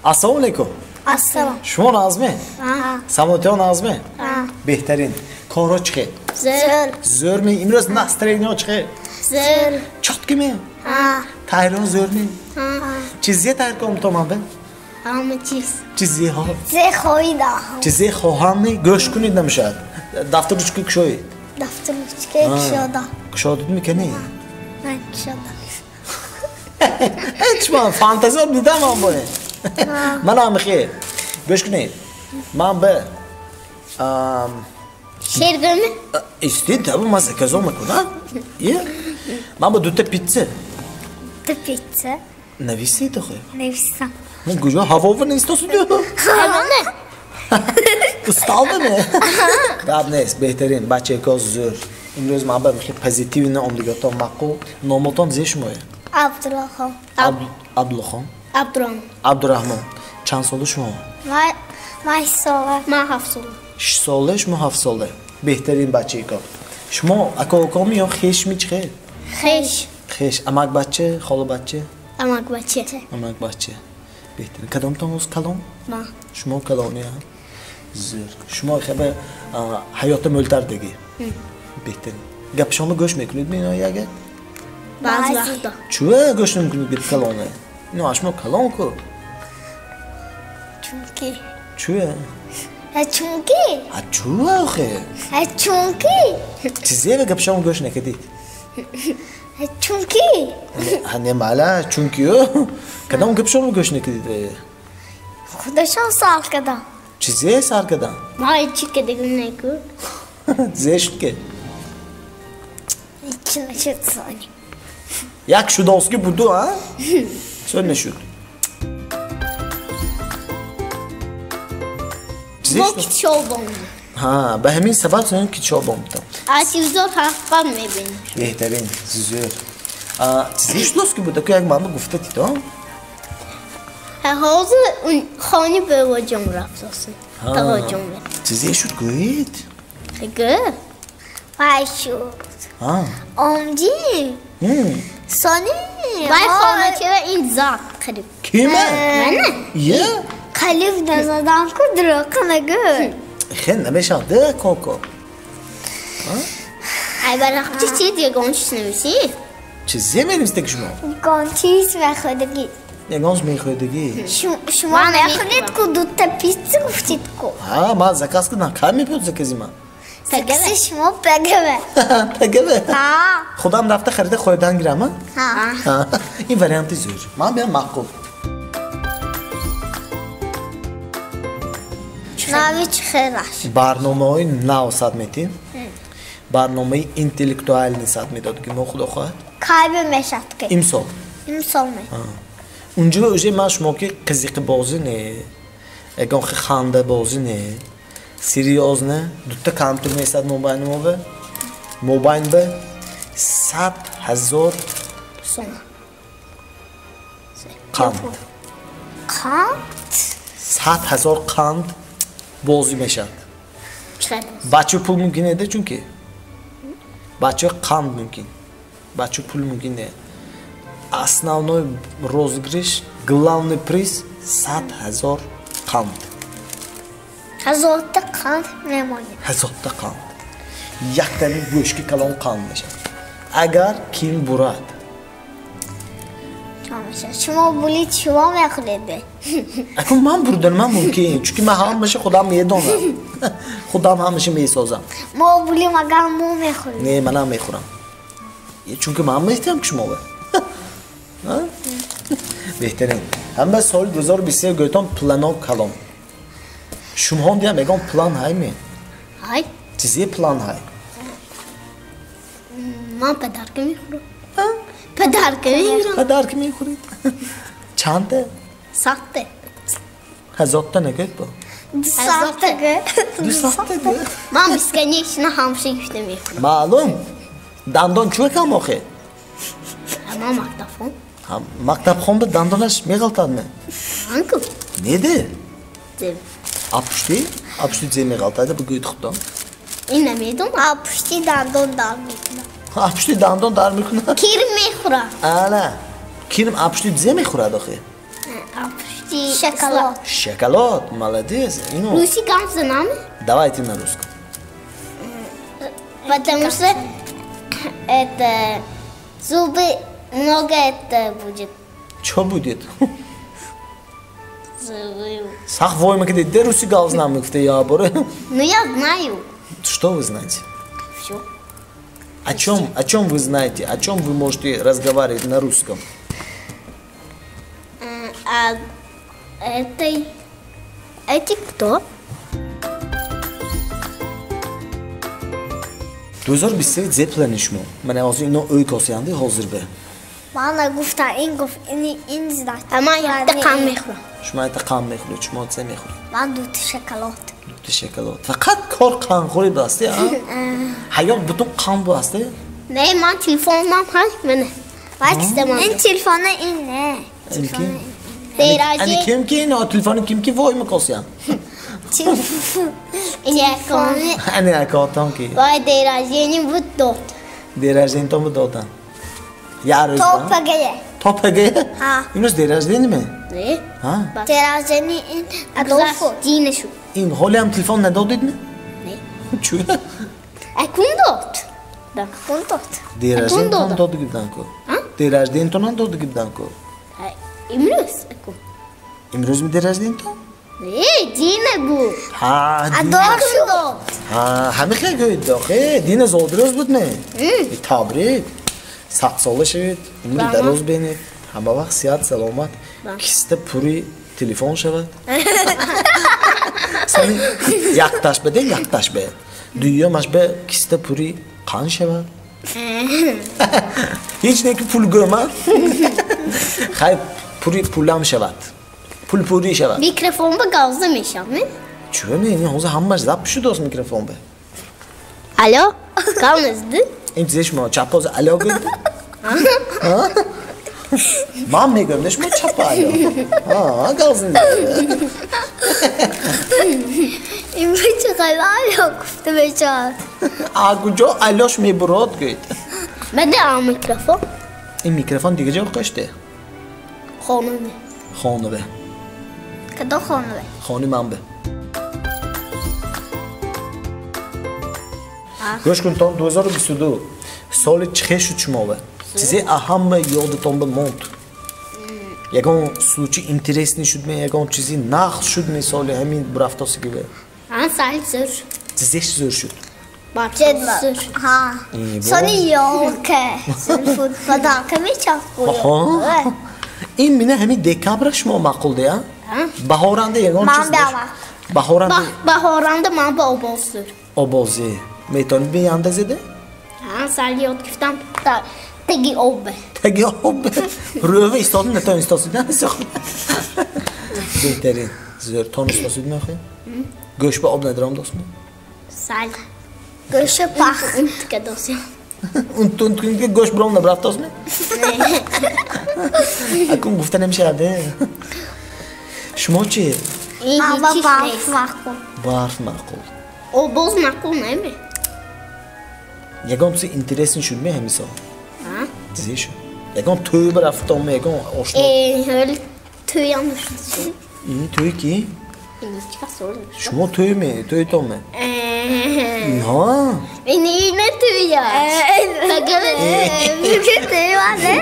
Ассалому алайкум. Ассалом. Шумо нағзме? Самотиҳо нағзме? Беҳтарин. Корҳо чӣ хел? Зӯр. Зӯрми? Имрӯз настроение ҳо чӣ хел? Зӯр. Чётко ме? Тайёрон зӯрми? Чизе тайёр кардам то ман бе? Ҳама чиз. Чизеҳо? Зе хоҳида. Чизе хоҳам ми? Гӯш кунед намешавад. Дафтар ручка кушоед. Дафтар ручка кушода. Кушодид мекунӣ? На, кушода. Ҳеч ман фантазиё дидам ман бо ин. Ман ҳам хел. Гӯш кунед. Ман бе шер гӯме? Истед, табо ман заказо мекунам. Ман бо дута питса. Ду питса? Нависед охе. Нависам. Ман куҷо ҳаво навистосу ду? Ҳаво не. Устал не? Гап нест, беҳтарин бачако зӯр. Имрӯз ман ба хеле позитивно омдиготон маъқул. Номотон зе шумое? Абдуллохон. Абдуллохон? Абдурахмон. Абдурахмон. Чанд сола шумо? Ман 8 сола. Ман 7 сола. 6 сола, шумо 7 сола. Беҳтарин бачако. Шумо ака укоми ё хешми чӣ хел? Хеш. Хеш. Амак бача, хола бача? Амак бача. Амак бача. Беҳтарин. Кадомтон оз калон? Ман. Шумо калони, ҳа? Зӯр. Шумо хеле ҳаётда мӯлтардагӣ. Беҳтарин. Гапшонро гӯш мекунед ино яга? Баъзе вақто. Чӯ гӯш намекунед гапи калона? Ино шумо калон ку. Чунки. Чӯ? Чунки. А чӯ охе? Чунки. Чизе гапшонро гӯш накардид? Чунки. Не мала, чунки. Кадом гапшонро гӯш накардид? Худашон сар кардам. Чизе сар кардам? Ман ҳеҷ кардагим неку. Зе шуд ке? Ҳеҷ нашуд сони. Як шудоски буду, а? Чӣ нашуд? Мо китобом. Ҳа, ба ҳамин сабаб сон китобом будам. Аз телевизор ҳафт мебинем. Беҳтарин, зӯр. Чизе шудоски буда, ку як манба гуфта тидо? Ҳозир хони бевоҷон рафтосин. Тағоҷон. Чизе шуд гӯед? Гӯ? Вай шуд. Омдим. Сони. Вай хоначара ин зад қариб. Кима? Мана. Е? Қалиб назадам ку дурӯқа нагӯ. Хел намешавад, коко. Ай барақчи чиз ягон чиз нависӣ? Чизе менависед шумо? Ягон чиз мехӯрдагӣ. Ягон чиз мехӯрдагӣ? Шумо мехӯред ку дута пицца гуфтед ку. Ҳа, ман заказ кардам. Кай мепиёд закази ман? Закази шумо пагаве. Пагаве? Ҳа. Худам рафта харида хӯрдан гирам, ҳа? Ҳа. Ин варианти зӯр. Ман биям маъқул. Нави чӣ хел аст? Барномаҳои нав сад метем. Барномаи интеллектуални сад медод ки мо худо хоҳад. Кай бимешад ки? Имсол. Имсол ме. Унҷо уже ман шумо ки қизиқибозӣ не, ягон хел хандабозӣ не, серьёзно, дута компютер месад мобайни мо бе, мобайн бе 100 000 сом. Қанд. Қанд? 100 000 қанд бозӣ мешавад. Бача пул мумкин неда чунки? Бача қанд мумкин. Бача пул мумкин не. Основной розыгрыш, главный приз 100 000 қанд. Ҳазорта қанд мемонад. Ҳазорта қанд. Яктами гӯшки калон қанд мешавад. Агар ким бурад? Шумо булид, шумо мехӯред. Акун ман бурдан ман мумкин, чунки ман ҳамаша худам медонам. Худам ҳамаша месозам. Мо булим агар мо мехӯрем. Не, манам мехӯрам. Чунки ман метиҳам ки шумо. Беҳтарин. Ҳама соли 2023 гӯйтон плано калон. Шумоҳо диям ягон план ҳай ме? Ҳай. Чизе план ҳай? Ман падарка мехӯрам. Падарка мехӯрам. Падарка мехӯред? Чанда? Садта. Ҳазорта нагӯед бо? Дусадта гӯ. Дусадта гӯ? Ман бесконечно ҳамша гифта мехӯрам. Маълум. Дандон чӯ кам охе? Ман мактабхон. Мактабхон ба дандонаш меғалтад ме? Анку. Неде? Зем. Апушти? Апушти зе меғалтад, бигӯед худтон. Ин намедонам. Апушти дандон дар мекунад. Апушти дандон дар мекунад? Кирм мехӯрад. Ана. Кирм апушти зе мехӯрад охе? Апушти. Шоколад. Шоколад, молодец. Руси гап занам? Давайте на русском. Потому что это зубы много это будет. Что будет? Зубы. Сах войма где руси гап занам, я борю. Ну я знаю. Что вы знаете? Все. О чем вы знаете? О чем вы можете разговаривать на русском? А этой... Эти кто? 2023 зе плани шумо? Ман ҳозир ино ӯй косиянди ҳозир бе. Ман гуфтам ин гуфт ин знак. Ман якта қанд мехӯрам. Шумо якта қанд мехӯред, шумо чӣ мехӯред? Ман дута шоколад. Дута шоколад. Фақат кор қандхӯрӣ басти, а? Ҳаёт бутун қанд басти? Не, ман телефонам ҳаст, мана. Ин телефона ин не. Ани ким ки ин телефони ким ки вой мекосиян? Телефони. Ани акотон ки. Вай дерождени буд дод. Дерожденитон буд додан. Я рӯз. То пагае. То пагае? Ҳа. Имрӯз дерождени ме? Не. Ҳа? Дерождени ин Адолфо. Дина шуд. Ин ҳолиам телефон надодид ме? Не. Чӯ? Акун дод. Акун дод. Дерожденитон дода гибдан ку. Дерожденитонам дода гибдан ку. Имрӯз акун. Имрӯз ми дерожденитон? Не, дина буд. Ҳа, Адолфо дод. Ҳа, ҳамин хел гӯед дохе. Дина зодрӯз буд ме? Табрик. Садсола шавед, умри дароз бинед, ҳама вақт сиҳат саломат, киста пури телефон шавад. Сони якташ бе, якташ бе. Дуюмаш бе киста пури қанд шавад. Ҳеҷ не ки пул гӯма. Хай пури пулам шавад. Пул пури шавад. Микрофон ба гавза мешавад, не? Чӯ не, ин ҳозир ҳамаш забт шудааст микрофон бе. Алло, гавназди? Ин чизе шумо чапоз алло гӯед? Ман мегӯям, не шумо чапа алло. Ҳа, гавзин. Ин чӣ хел алло гуфта мешавад? А куҷо аллош мебурод гӯед? Баде а микрофон? Ин микрофон дига ҷо қоште? Хонаве. Хонаве. Кадом хонаве? Хони ман бе. Гӯш кун, то 2022 соли чӣ шуд шумове? Чизе ҳама ёдатон ба монд? Ягон случай интересный шуд ме, ягон чизи нағз шуд ме соли ҳамин бурафтосигиве? Ҳа, соли зӯр шуд. Чизеш зӯр шуд? Зӯр. Ҳа. Сони ёлка. Зӯр подарка мечаспуд. Ин мина ҳамин декабра шумо маъқул дея? Баҳоранда ягон чиз? Баҳоранда? Баҳоранда ман ба обоз зӯр. Обозӣ. Метавонед биандазеде? Ҳа, сали ёд гирифтам. Таги об. Таги об. Рӯва истодим, натавон истосид, на? Беҳтарин. Зӯр. Тон истосид мехоҳед? Гӯш ба об надорам, достми? Сал. Гӯша пах. Унтка досям. Унт ки гӯш буром набрафт досми? Акун гуфта намешавад. Шумо чӣ? Барф маъқул. Барф маъқул. Обоз маъқул наме? Ягон чизи интересный шуд ме ҳамин сол? Чизе шуд? Ягон тӯй барафтом ме, ягон ошно? Ҳол тӯям шуд. Ин тӯй ки? Шумо тӯй ме, тӯйтон ме? Ҳа? Ин ина тӯя. Фақат тӯй не,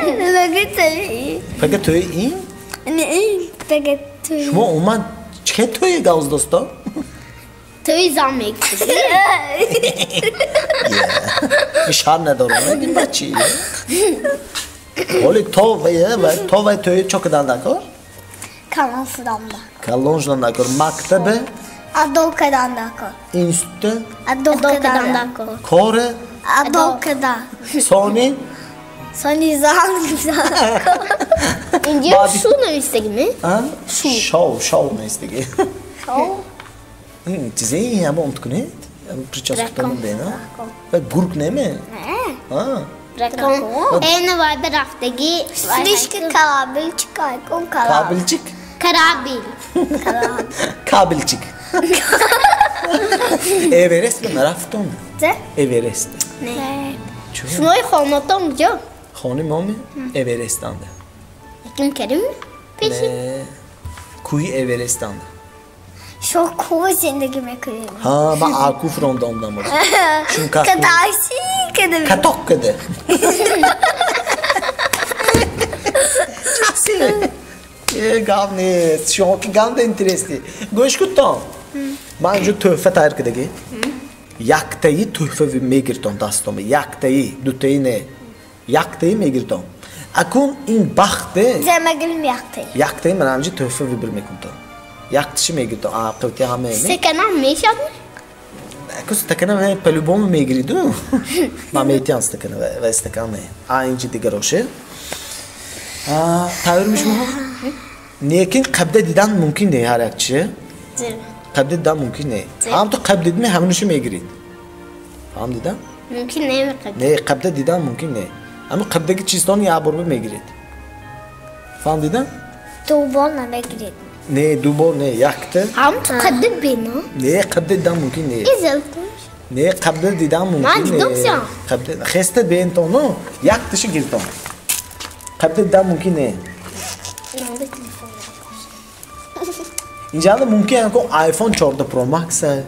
фақат тӯй. Фақат тӯй ин? Не, ин фақат тӯй. Шумо умуман чӣ тӯй гавз достон? Тӯй зан мегирӣ. Шар надорам, ин бачи. Ҳоли то вай тӯй чо кадан дакор? Калон шудан дакор. Калон шудан дакор. Мактабе? Адо кадан дакор. Институте? Адо кадан дакор. Коре? Адо кадан. Сони? Сони зан дакор. Инҷо шу навистагӣ ме? Шу. Шоу, шоу навистагӣ. Шоу? Чизе ҳама унт кунед? Прическатон бена? Гург неме? Не. Дракон. Эна вай ба рафтагӣ. Слишком корабльчик, айкон корабль. Кабельчик? Корабль. Кабельчик. Эверест ба нарафтон? Зе? Эверест. Не. Шумои хонатон куҷо? Хони моми Эверестанда. Яким карим пеши? Не. Кӯҳи Эверестанд. Шо кӯҳ зиндагӣ мекунем. Ҳа, ман аку фуромда омдам боз. Чун катакси када. Каток када. Часи. Э, гап нест. Шумо ки ганда интересный. Гӯш кунтон. Ман инҷо тӯҳфа тайёр кардагӣ. Яктаи тӯҳфа мегиртон дастом. Яктаи, дутаи не. Яктаи мегиртон. Акун ин бахте. Земагилм яктаи. Яктаи ман ҳамҷи тӯҳфа выбор мекунтон. Якташи мегиртон. А қивти ҳама эми. Стаканам мешавад? Аку стакана по-любому мегириду. Ман метиҳам стакана ва стакан не. А инҷи дигароше. А тайёр мешумоҳо? Лекин қабда дидан мумкин не ҳар як чизе. Қабда дидан мумкин не. Ҳам ту қабд дидми ҳаминашо мегирид. Фаҳм дидам? Мумкин не қабд. Не, қабда дидан мумкин не. Ҳамин қабдаги чизтон як бор мегирид. Фаҳм дидам? Ду бор намегирид. Не, ду бор не, якта. Ҳам ту қабда бино? Не, қабда дидан мумкин не. Изелтуш. Не, қабда дидан мумкин не. Ман дидам. Қабда хеста бентону якташи гиртон. Қабда дидан мумкин не. Инҷа мумкин ҳам iPhone 14 Pro Max ҳай.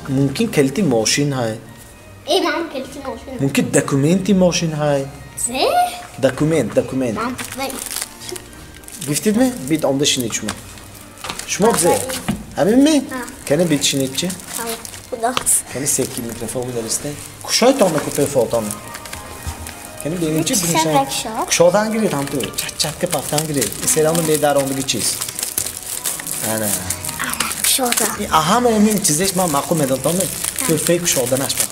Мумкин калити мошин ҳай. Э, ман калити мошин. Мумкин документи мошин ҳай. Зе? Документ, документ. Ман Гуфтид ме? Бид омда шинед шумо. Шумо зе? Ҳамин ме? Кани бид шинед чи? Кани секи микрофон бударисте? Кушойтон ку телефонтон. Кани бинем чи бинишан? Кушодан гиред ҳам ту. Чат-чатка пафтан гиред. Сераму медарондиги чиз. Ана. Кушода. Ҳама ҳамин чизеш ман маъқул медодам. Тӯҳфаи кушоданаш ба.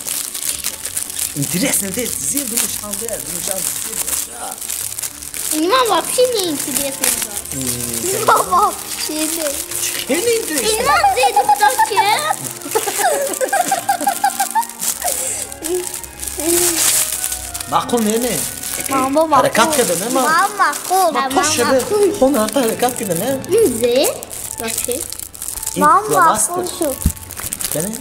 Интересно, зе дунишанде, дунишанде. Ман вообще не интересно. Ман вообще не. Хеле интересно. Ман зе духтарча. Маъқул не ме? Ҳаракат карда не ман? Ман маъқул. Ман то шаба хонарта ҳаракат карда не? Зе? Вообще. Ман маъқул шуд. Кани?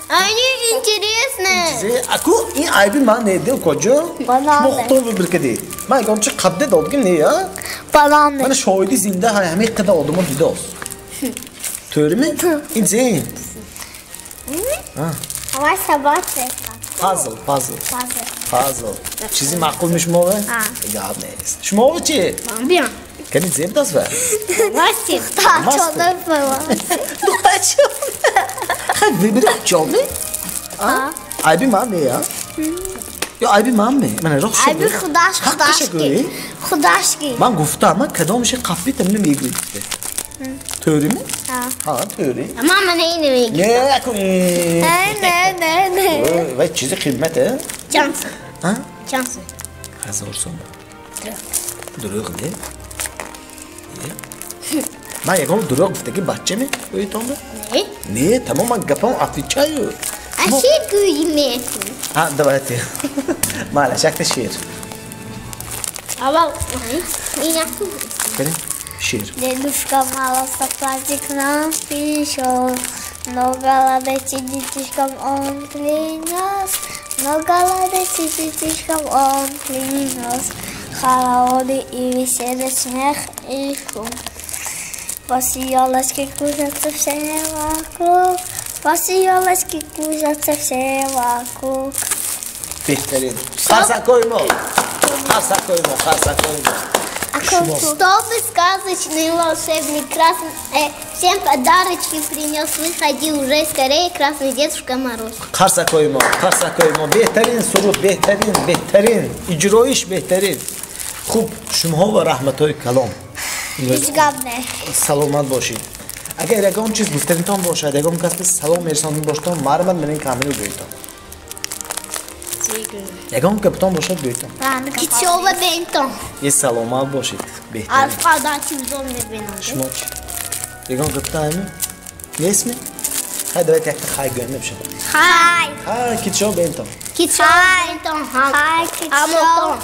Они интересны. Аку ин айби ман не дил коҷо? Шумо худтон выбор кардед. Ман ягон чи қабда додгим не я? Балан не. Мана шоҳиди зинда ҳай ҳамин қадар одамо дидост. To'g'rimi? Ин зе? Ҳавай собачий. Пазл, пазл. Пазл. Чизи маъқул мешумове? Гап нест. Шумове чи? Ман биям. Кани зеб даст ва? Васти. Духтарчона фала. Духтарчона. Хай выбери чоми? Айби ман не я? Ё айби ман ме? Мана роҳ шуд. Айби худаш, худашки. Худашки. Ман гуфтам, ман кадомеше қафли тамина мегирид. To'g'rimi? Ҳа. Ҳа, to'g'ri. Ман мана ини мегирам. Не, аку. Не, не, не, не. Вай чизи қиммат, э? Чанд сум? Ҳа? Чанд сум? 1000 сум. Дурӯғ не? Ман ягон дурӯғ гуфтаги баччаме ӯйтонда? Не. Не, тамом ман гапам отвечаю. А шеър гӯӣ мекунӣ? Ҳа, давайте. Малаш, якта шеър. Аввал ин яку. Кани? Шеър. Дедушка мало праздник нам пришел, много радости детишкам он принес, много радости детишкам он принес. Хороводы и веселье, смех и шум. После елочки кружатся все вокруг, после елочки кружатся все вокруг. Беҳтарин. Қарсакҳои мо. Қарсакҳои мо, қарсакҳои мо. Чтобы сказочный волшебник красный всем подарочки принес, выходи уже скорее, красный Дедушка Мороз. Қарсакҳои мо, қарсакҳои мо. Беҳтарин суруд, беҳтарин, беҳтарин иҷроиш, беҳтарин. Хуб, шумоҳо ва раҳматҳои калом. Ҳеҷ гап не. Саломат бошед. Агар ягон чиз гуфтанитон бошад, ягон кас салом мерасондан бошад, марҳамат ман ин камера гӯйтон. Ягон гаптон бошад гӯйтон. Кичова бентон. Е, саломат бошед. Беҳтарин. Аз қадар телевизор мебинам. Шумо чи? Ягон гаптон ҳами? Нестми? Хай, давайте якта хай гӯем мебошад. Хай. Хай, кичова бентон. Кичова бентон. Хай, кичова.